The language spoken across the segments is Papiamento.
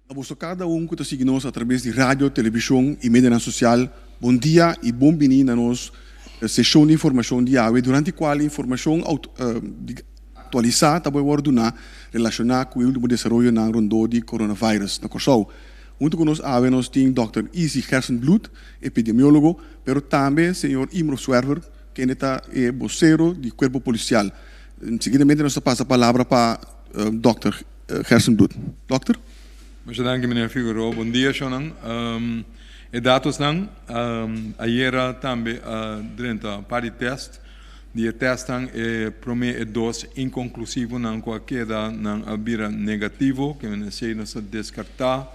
Na boso kada un ku ta sigui nos atraves di radio, televishon i medianan sosial, bon dia i bon bini na nos seshon di informashon di awe, durante kual informashon aktualisá ta bai wòrdu duná relashoná ku e último desaroyonan rondó di coronavirus na Kòrsou. Huntu ku nos awe nos tin dòkter Izzy Gerstenbluth, epidemiólogo, pero tambe señor Imro Zwerver, kende ta e bosero di Kuerpo Polisial. Seguidamente nos ta pasa palabra pa dòkter Gerstenbluth. Dòkter. Masha danki meneer Figueroa. Bon dia shownan. E datosnan ayera tambe a drenta par di test. Di e testnan e prome e dos inconclusivonan cu a keda nan a bira negativo, ke men esey nos ta descarta.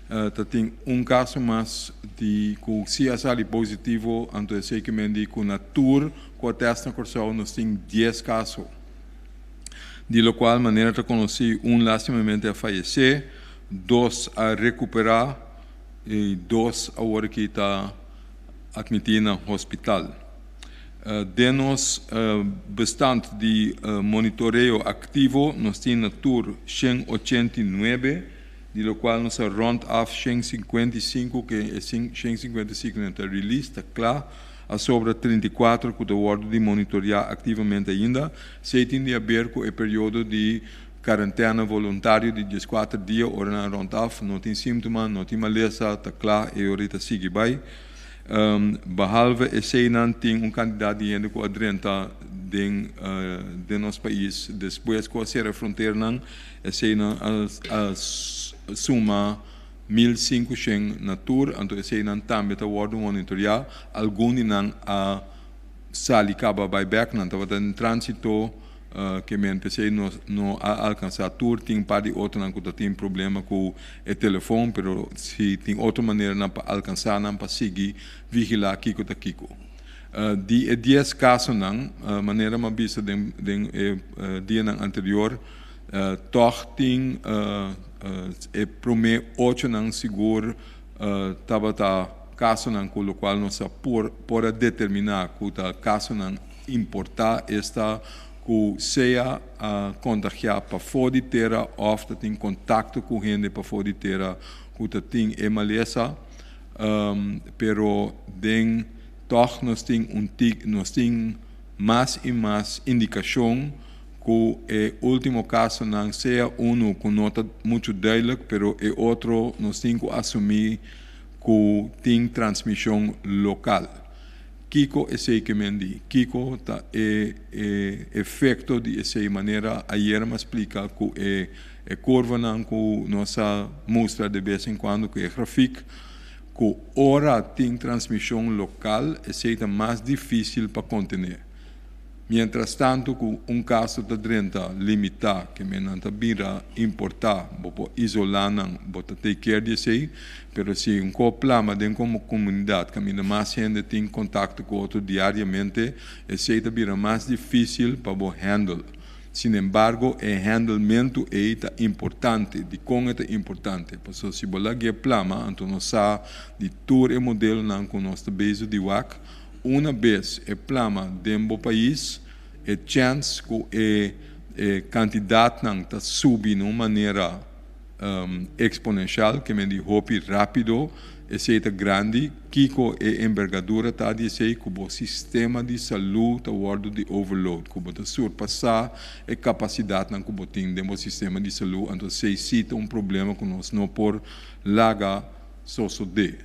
Ta tin un caso mas di cu si a sali positivo, anto esey ke men di cu na tur cu a test na Corsou nos tin dies caso. Di locual manera ta conoci un lastimamente a fayece, dos a recupera y dos awor aki ta admiti na hospital. Den nos bestand di monitoreo activo nos tin na tur 189, di locual nos a rond af 155, cu e 155 nan ta release, ta cla, a sobra 34 cu ta wordo di monitorea activamente ainda. Esey tin di haber cu e periodo di cuarentena voluntario di 14 dia, ora nan rond af, no tin simptoma, no tin malesa, ta cla, e ora ta sigui bay. Behalve eseinan tin un kantidat di hende ku a drenta den den nos pais despues ku a sera fronternan. Eseinan a suma 1500 na tur, anto eseinan tambe ta wòrdu monitoriá. Algun di nan a sali kaba bai bèk, nan tabata den tránsito. Ke men p'esei nos no a alkansá tur. Tin un par di otronan ku ta tin problema ku e telefon, pero si tin otro maneranan pa alkansá nan pa sigui vigilá kiko ta kiko. Di e dies kasonan, manera mi a bisa den den e dianan anterior, tòg tin e promé ochonan sigur tabata kasonan ku lokual nos a por por a determiná ku ta kasonan importá, esta ku sea a kontagiá pafó di tera òf ta tin kontakto ku hende pafó di tera ku ta tin e malesa. Pero den tòg nos tin un tik nos tin mas i mas indikashon ku e último kasonan sea unu ku no ta muchu duidelijk pero e otro nos tin ku asumí ku tin transmishon lokal. Kiko esei ke men di? Kiko ta e e efekto di esei? Manera ayer mi a splika ku e e kurvanan ku nos a mustra de bes en kuando ku e grafik, ku ora tin transmishon lokal esei ta mas difísil pa kontené. Mientras tanto ku un kaso ta drenta limitá ke men nan ta bira importá, bo por isolá nan, bo ta take care di esei, pero si un ko plama den komo komunidat kaminda mas hende tin kontakto ku otro diariamente, esei ta bira mas difísil pa bo handle. Sinembargo e handlementu ei ta importante. Dikon e ta importante? Pasobra si bo lag'é plama, anto nos sa di tur e modelonan ku nos ta bezig di wak, Una bes e plama den bo pais, e chèns ku e kantidatnan ta subi na un manera eksponenshal, ke men di hopi rápido, esei ta grandi. Kiko e embergadura ta di esei? Ku bo sistema di salú ta wòrdu di overload, ku bo ta surpasá e kapasidatnan ku bo tin den bo sistema di salú. Anto esei sí ta un problema ku nos no por laga sosodé.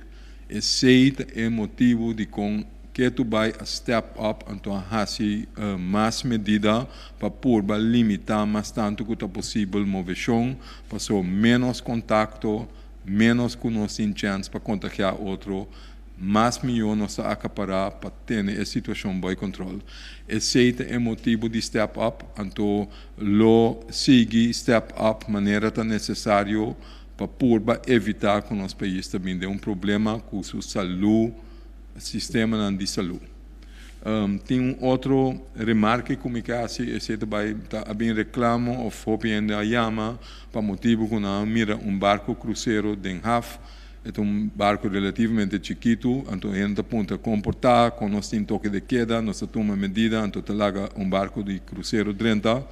Esei ta e motibu dikon ketu bai a step up anto a hasi mas medida pa purba limitá mas tantu ku ta posibel moveshon, paso ménos kontakto, ménos ku nos tin chèns pa kontagiá otro, mas mihó nos ta akapará pa tene e situashon bou kòntròl. Esei ta e motibu di step up, anto lo sigui step up manera ta nesesario pa purba evitá ku nos pais ta bin den un problema ku su salú, sistemanan di salú. Tin un otro remarke ku mi ke hasi, esei ta bai ta a bin reklamo òf hopi hende a yama pa motibu ku nan a mira un barku krusero den haf. E ta un barku relativamente chikitu, anto hende ta puntra kon por ta, kon nos tin toke de keda, nos ta tuma medida, anto ta laga un barku di krusero drenta.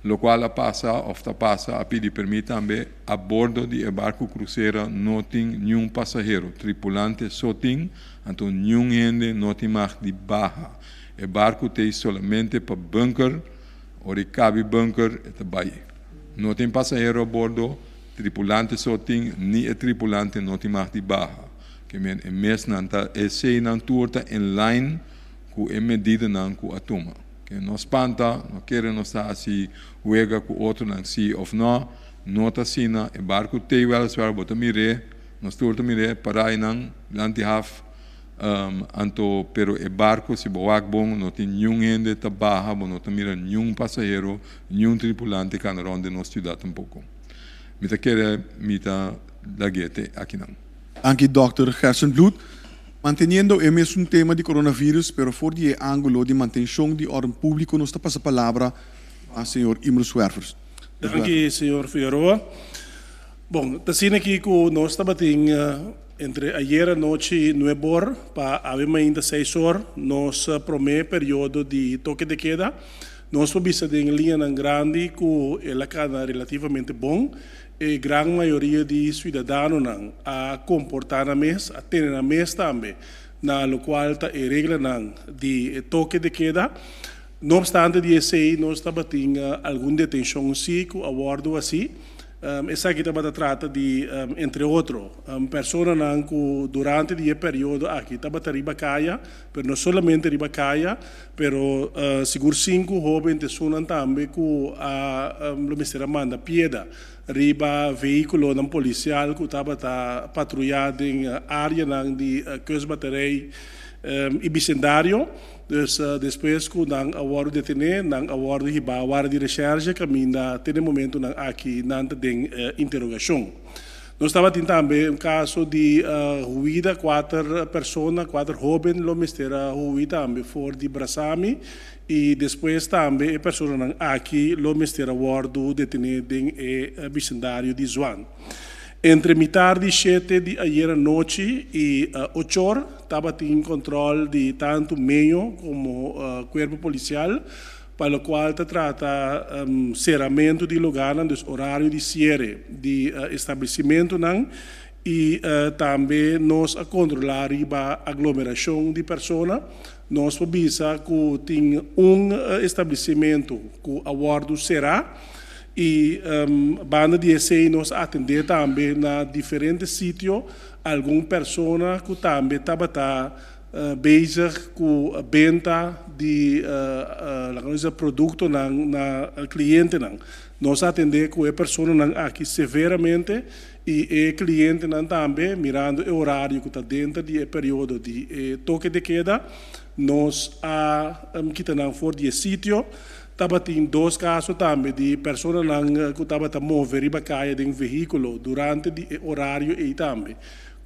Lokual a pasa òf ta pasa a pidi permit tambe a bordo di e barku krusero no tin niun pasahero, tripulante so tin, anto niun hende no tin mag di baha. E barku t'ei solamente pa bunker, ora e kabi bunker e ta bai. No tin pasahero a bordo, tripulante so tin, ni e tripulante no tin mag di baha. Ke men e mesnan ta eseinan tur ta in line ku e medidanan ku a tuma. Ke no spanta, no kere nos ta hasi wega ku otronan si òf nò, no ta asina. E barku t'ei wèliswar, bo ta mir'é, nos tur ta mir'é pará einan dilanti haf. Anto, pero e barku si bo wak bon, no tin niun hende ta baha, bo no ta mira niun pasahero, niun tripulante kana rònt den nos siudat tampoko. Mi ta kere mi ta lag'é te akinan. Danki Dòkter Gerstenbluth. Manteniendo e mesun tema di coronavirus, pero for di e angulo di mantencion di orden publico nos ta pasa palabra pa señor Imro Zwervers. Danki señor Figueroa. Bon, ta asina aki cu nos tabatin entre ayer anochi nuebe or pa awe mainta seis or nos prome periodo di toke de keda. Nos por bisa den liñanan grandi cu el a cana relativamente bon. E gran mayoria di suidadanonan a komportá nan mes, a tene nan mes tambe na lokual ta e reglanan di e toke de keda. No opstante di esei nos tabatin algun detenshon sí ku a wòrdu hasí. Esaki tabata trata di, entre otro, personanan ku durante di e periodo aki tabata riba kaya, pero no solamente riba kaya, Pero sigur sinku hoben ta esunnan tambe ku a lo mester a manda pieda riba vehíkulonan polisial ku tabata patruyá den áreanan di Kustbaterij i bisendario. Dus despues ku nan a wòrdu detené, nan a wòrdu hibá wara di reshèrshe kaminda te den momentunan aki nan ta den interogashon. Nos tabatin tambe un kaso di huida, kuater persona, kuater hóben lo mester a hui tambe for di Brasami i despues tambe e personanan aki lo mester a wòrdu detené den e bisindario di Zwaan. Entre mitar di shete di ayer anochi i ochor tabatin kòntròl di tantu meño komo kuerpo polisial. Pa lokual ta trata seramentu di lugarnan, dus orario di siere di establesimentunan i tambe nos a kontrolá riba aglomerashon di persona. Nos por bisa ku tin un establesimentu ku a wòrdu será i banda di esei nos a atendé tambe na diferente sitio algun persona ku tambe tabata Bezig ku benta di laga nos bisa produktonan na klientenan. Nos a atendé ku e personanan aki severamente i e klientenan tambe mirando e orario ku ta denter di e periodo di e toke de keda nos a kita nan for di e sitio. Tabatin dos kaso tambe di personanan ku tabata move riba kaya den vehíkulo durante di e orario ei tambe.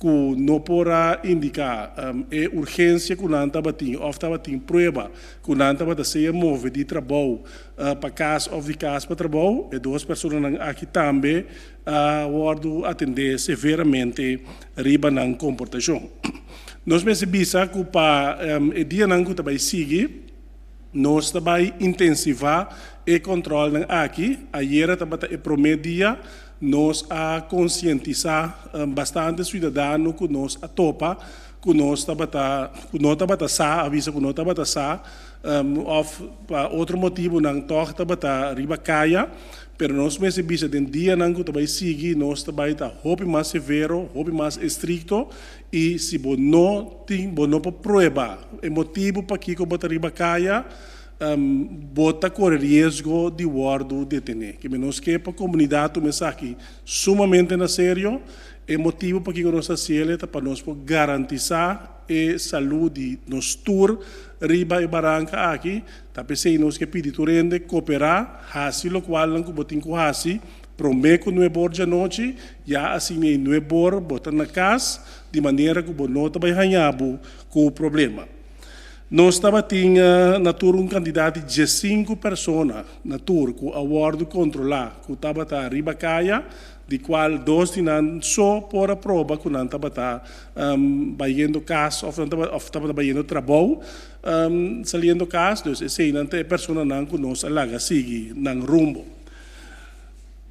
ku no por a indiká e urgensia ku nan tabatin òf tabatin prueba ku nan tabata sea move di trabou pa kas òf di kas pa trabou, e dos personanan aki tambe a wòrdu atendé severamente riba nan komportashon. Nos mester bisa ku pa e dianan ku ta bai sigui nos ta bai intensivá e kòntròlnan aki. Ayera tabata e promé dia. Nos a konsientisá bastante siudadano ku nos a topa ku nos tabata ku no tabata sa, a bisa ku no tabata sa òf pa otro motibunan tòg tabata riba kaya, pero nos mester bisa den dianan ku ta bai sigui nos ta bai ta hopi mas severo, hopi mas estrikto i si bo no tin bo no por prueba e motibu pakiko bo ta riba kaya, Bo ta kore riesgo di wòrdu detené. Kimen nos ke pa komunidat tuma esaki sumamente na serio. E motibu pakiko nos ta hasiel e ta pa nos por garantisá e salú di nos tur riba e baranka aki. Ta p'esei nos ke pidi tur hende koperá, hasi lokualnan ku bo tin ku hasi promé ku nuebor djanochi, ya asina ei nuebor bo ta na kas di manera ku bo no ta bai haña bo ku problema. Nos tabatin na tur un kantidat di diesinku persona na tur ku a wòrdu kontrolá ku tabata riba kaya. di cual dos di nan so por a proba cu nan tabata bayendo cas of nan tabata of tabata bayendo trabou saliendo cas, dus eseinan ta e personanan cu nos a laga sigui nan rumbo.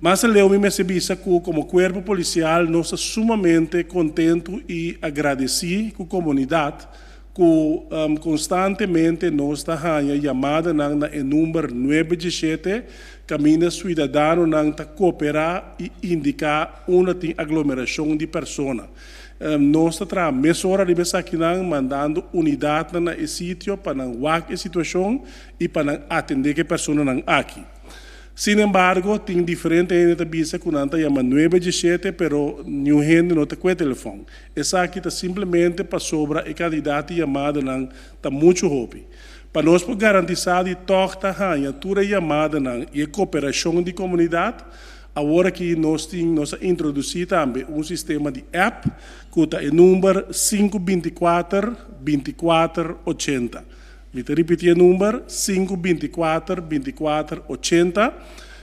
Mas aleu mi mester bisa cu como cuerpo policial nos ta sumamente contento y agradeci cu comunidad cu constantemente nos ta haña yamadanan na e number nuebe dieshete caminda ciudadanonan ta coopera y indica unda tin aglomeracion di persona. Nos ta traha mesora riba esakinan mandando unidadnan na e sitio pa nan wak e situacion y pa nan atende cu e personanan aki. Sin embargo, tin diferente hende ta bisa ku nan ta yama nuebe dieshete, pero niun hende no ta kue telefòn. Esaki ta simplemente pasobra e kantidat di yamadanan ta muchu hopi. Pa nos por garantisá di tòg ta haña tur e yamadanan i e koperashon di komunidat, awor aki nos tin nos a introdusí tambe un sistema di app ku ta e number sinku 24 24 80. Mi ta ripití e number, sinku 24 24 80.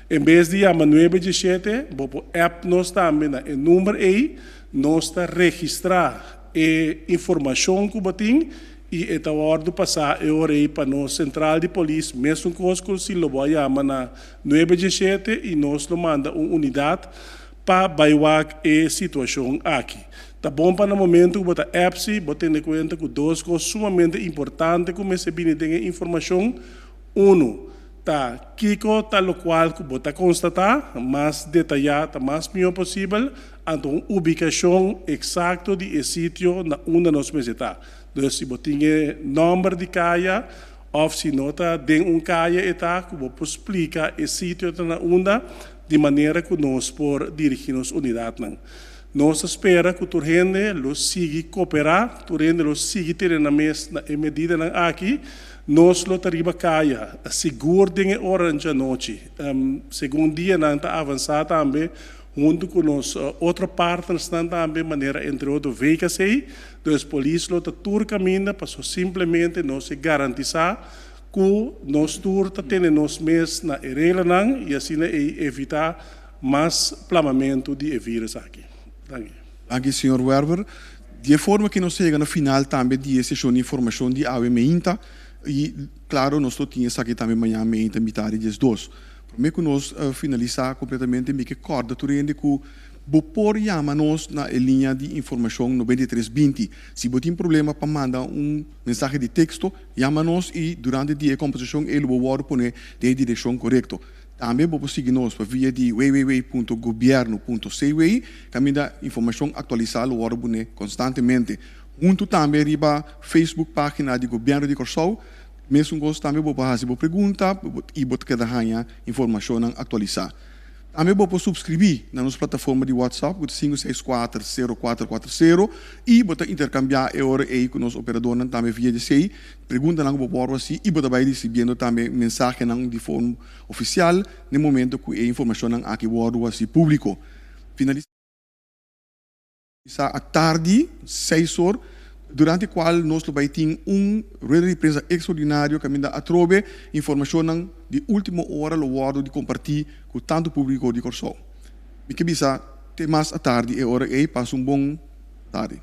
En bes di yama nuebe dieshete, bo por app nos tambe na e number ei. Nos ta registrá e informashon ku bo tin i e ta wòrdu pasá e ora ei pa nos sentral di polis, mesun kos ku si lo bo a yama na nuebe dieshete i nos lo manda un unidat pa bai wak e situashon aki. Ta bon pa na momento ku bo ta appsi, bo tene kuenta ku dos kos sumamente importante ku mester bini den e informashon. Unu, ta kiko ta lokual ku bo ta konstatá, mas detayá ta mas mihó posibel, anto un ubikashon eksakto di e sitio na unda nos mester ta. Dus si bo tin e nòmber di kaya òf si no ta den un kaya e ta, ku bo por splika e sitio ta na unda, di manera ku nos por dirigí nos unidatnan. Nos ta spera ku tur hende lo sigui koperá, tur hende lo sigui tene nan mes na e medidanan aki. Nos lo ta riba kaya, sigur den e oranan djanochi. Segun dianan ta avansá tambe, huntu ku nos otro partnersnan tambe, manera entre otro VKC. Dus polis lo ta tur kaminda paso simplemente nos ke garantisá ku nos tur ta tene nos mes na e reglanan i asina ei evitá mas plamamentu di e virus aki. Danki. Danki señor Werber. Di e forma ki nos ta yega na final tambe di e seshon di informashon di awe meinta i klaro nos lo tin esaki tambe mañan meinta mitad di 12. Prome ku nos finalisá kompletamente mi ke kòrda tur hende ku bo por yama nos na e liña di informashon 93 20. Si bo tin problema pa manda un mensahe di teksto yama nos i durante di e kombersashon ei lo bo wòrdu pone den e direkshon korekto. Tambe bo por sigui nos pa via di www.gobierno.cw kaminda informashon aktualisá lo wòrdu pone konstantemente. Huntu tambe riba Facebook página di Gobièrnu di Kòrsou, mesun kos tambe bo por hasi bo pregunta i bo ta keda haña informashonnan aktualisá. Tambe bo por supskribí na nos plataforma di WhatsApp ku ta sinku seis kuater sero kuater kuater sero i bo ta interkambiá e ora ei ku nos operadornan tambe via di esei. Preguntanan ku bo por hasi i bo ta bai risibiendo tambe mensahenan di forma ofisial na e momento ku e informashonnan aki wòrdu hasi públiko. Finalisá atardi seis or durante kual nos lo bai tin un rueda di prensa ekstraordinario kaminda atrobe informashonnan di último ora lo wòrdu di kompartí ku tantu públiko di Kòrsou. Mi ke bisa te mas atardi e ora ei pasa un bon tardi.